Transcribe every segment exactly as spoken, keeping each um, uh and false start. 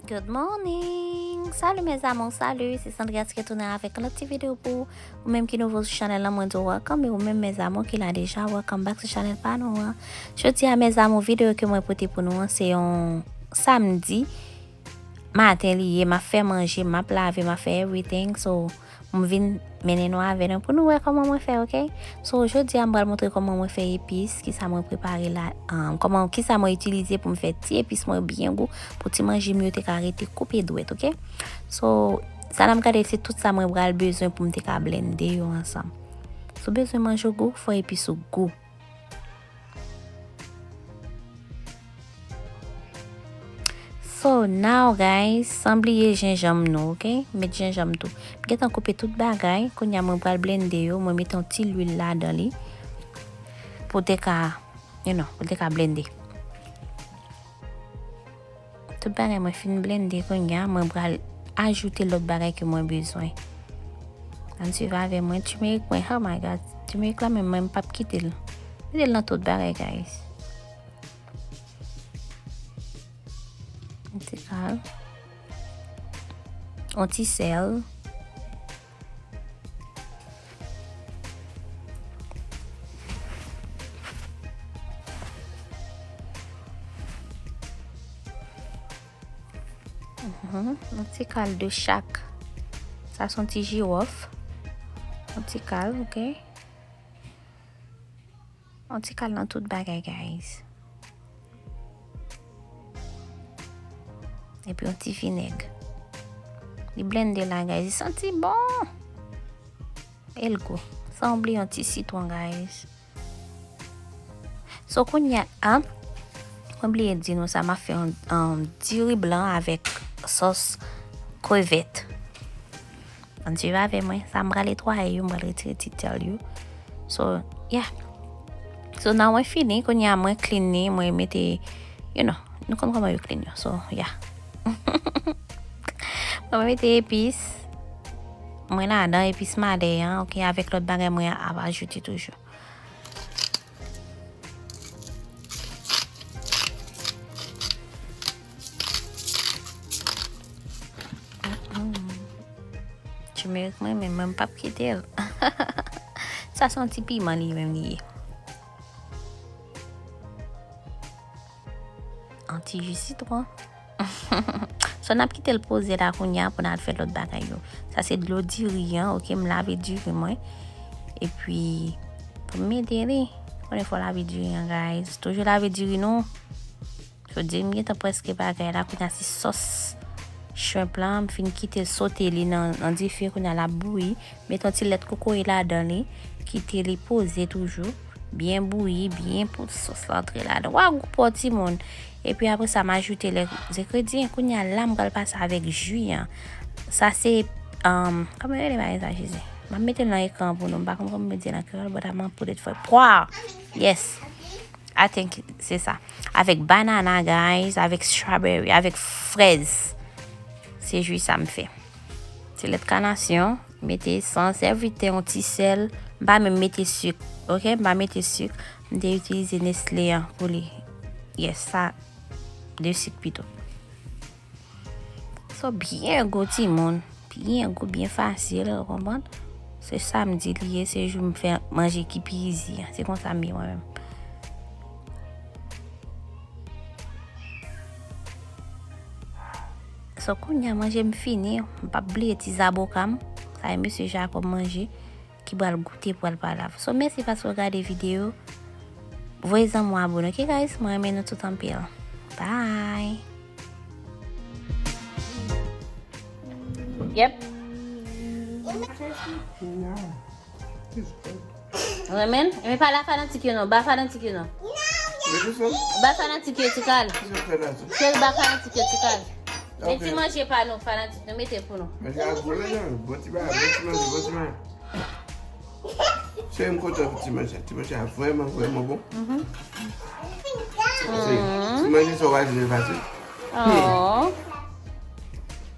Good morning! Salut mes amours, salut! Se Sandrias ki retounen avèk yon lòt ti videyo pou ou. Ou menm ki nouvo sou chanèl lan, mwen di w welcome. E ou menm mes amours ki la deja, welcome back sou chanèl pa nou an. Jodi a mes amours, videyo ke mwen pote pou nou an, se yon samdi maten li ye, m ap fè manje, m ap lave, m ap fè everything. So, m vin mennen nou avè nou pou nou wè kòman mwen fè, oke? So, jodi a m pral montre kòman mwen fè epis, kisa mwen prepare la, um, kòman, kisa mwen itilize pou m fè ti epis mwen byen gou, pou ti manje m yo te ka rete koupe dwèt, oke? So, sa n ap gade se tout sa mwen pral bezwen pou m te ka blende yo ansanm. Si w bezwen manje w gou, fò epis ou gou. So now guys, san bliye jenjanm nou, oke? Met jenjanm tou. M gentan koupe tout bagay, kounye a mwen pral blende yo, mwen mete yon ti lwil ladan li pou te ka, you know, pou te ka blende. Tout bagay mwen fin blende kounye a, mwen pral ajoute lòt bagay ke mwen bezwen. Ann swiv avè mwen, timerik mwen, oh my God, timerik la menm mwen m p ap kite l. Mete l nan tout bagay, guys. Yon ti kal. Yon ti sèl. Mhm. Yon ti kal de chak. Sa se yon ti jiwòf. Yon ti kal, oke. Yon ti kal nan tout bagay, guys. Epi yon ti vinèg. Li blende la, guys. Li santi bon. E l gou. San bliye yon ti sitwon, guys. So, kounye a, mwen bliye di nou sa, m ap fè yon, yon diri blan avèk sòs krevèt. Ann swiv avè mwen. Sa m pral netwaye yo, m pral retire ti sèl yo. So, yeah. So, nan mwen fini, kounye a mwen clean li, mwen mete, you know, nou konn kòman yo clean yo. So, yeah. Mwen mete epis. Mwen ladan epis madè an, oke, avèk lòt bagay mwen ap ajoute toujou. Timerik mwen, men mwen m p ap kite l. Sa se yon ti piman li menm li ye. Yon ti ji sitwon. So, n ap kite l poze la kounye a pou n al fè lòt bagay yo. Sa se dlo diri an, oke, m lave diri mwen. Epi, pou m mete li, konnen fò lave diri an, guys. Toujou lave diri nou. So, diri m gentan prèske bagay la, kounye a se sòs shrimp lan, m fin kite l sote li nan, nan dife, kounye a l ap bouyi. Met yon ti lèt kokoye ladan li, kite li poze toujou, byen bouyi, byen pou sòs la antre ladan. Wa gou pa w timoun. Epi apre sa, m ajoute lè zengredyan. Kounye a la, m pral pase avèk ji an. Sa se, um, kòman yo rele bagay sa, Jezi? M ap mete l nan ekran an pou nou. M pa konn kòman yo di l an kreyòl, but I'm gonna put it for pwa! Yes! I think se sa. Avèk banana, guys, avèk strawberry, avèk frèz. Se ji sa m fè. Se lèt kanasyon, mete esans, everything, yon ti sèl. M pa menm mete sik, oke? M pa mete sik. M te itilize Nestlé an pou li. Yes, sa, de sik pito. So, byen gou, timoun. Byen gou, byen fasil, ou konprann? Se samdi li ye, se jou m fè manje ki pi izi an. Se konsa m ye mwen menm. So, kounye a manje m fini, m p ap bliye ti zaboka m. Sa e mesye Jacob manje. Ki pral goute, pral pale avè w. So, mèsi paske w gade videyo. Voye zanmi w abone, oke, guys? Mwen renmen nou tout anpil. Bye! Yep. Renmen? Renmen pa la fanatik yo non. Ba fanatik yo non. Ba fanatik yo ti kal. Cheri, ba fanatik yo ti kal. Men ti manje pa nou, fanatik nou mete pou nou. Manje a gou la, non? Bon ti bagay, bon ti manje, bon ti manje. Cheri, m kontan pou ti manje. Ti manje a vrèman, vrèman bon. Mhm. Se ti manje sa w pa jwenn fasil. Oh.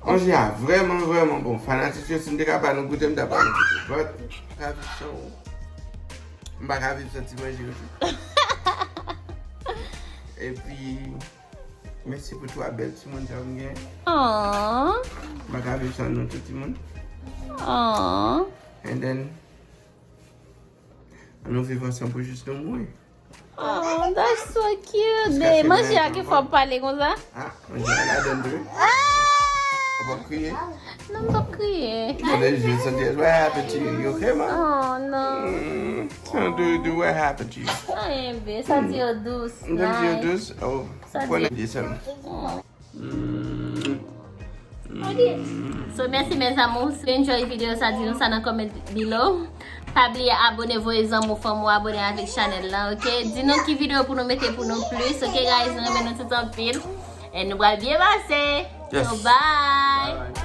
Manje a vrèman, vrèman bon. Fanatik yo, si m te ka ba nou goute, m ta ba nou goute. But, m pa ka viv san, m pa ka viv san ti manje yo tou. Epi, Mèsi pou twa bèl timoun sa m gen. Aww. M pa ka viv san nou tou timoun. Aww. And then, an nou viv ansanm pou jis nou mouri. Oh, that's so cute. Babe, manje a ki fò pale konsa? Ah, manje a ladan tou. Ou p ap kriye? Non, m p ap kriye. Mwen de je santi, what happened to you? You okay, man? Oh, non. Mm, so do, do what happened to you? Anyen, babe. Santi yo dous. Santi yo Nice. Dous? Oh, Santi- pran de sèl. So, mèsi, mes amours. Si w enjoy videyo sa, di nou sa nan comment below. Pa bliye abone, voye zanmi w, fanmi w abone avèk chanèl la, ok? Di nou ki videyo pou nou mete pou nou plis, ok, guys? Nou renmen nou tout anpil. E nou pral byen pase. Yes. So, bye! Bye.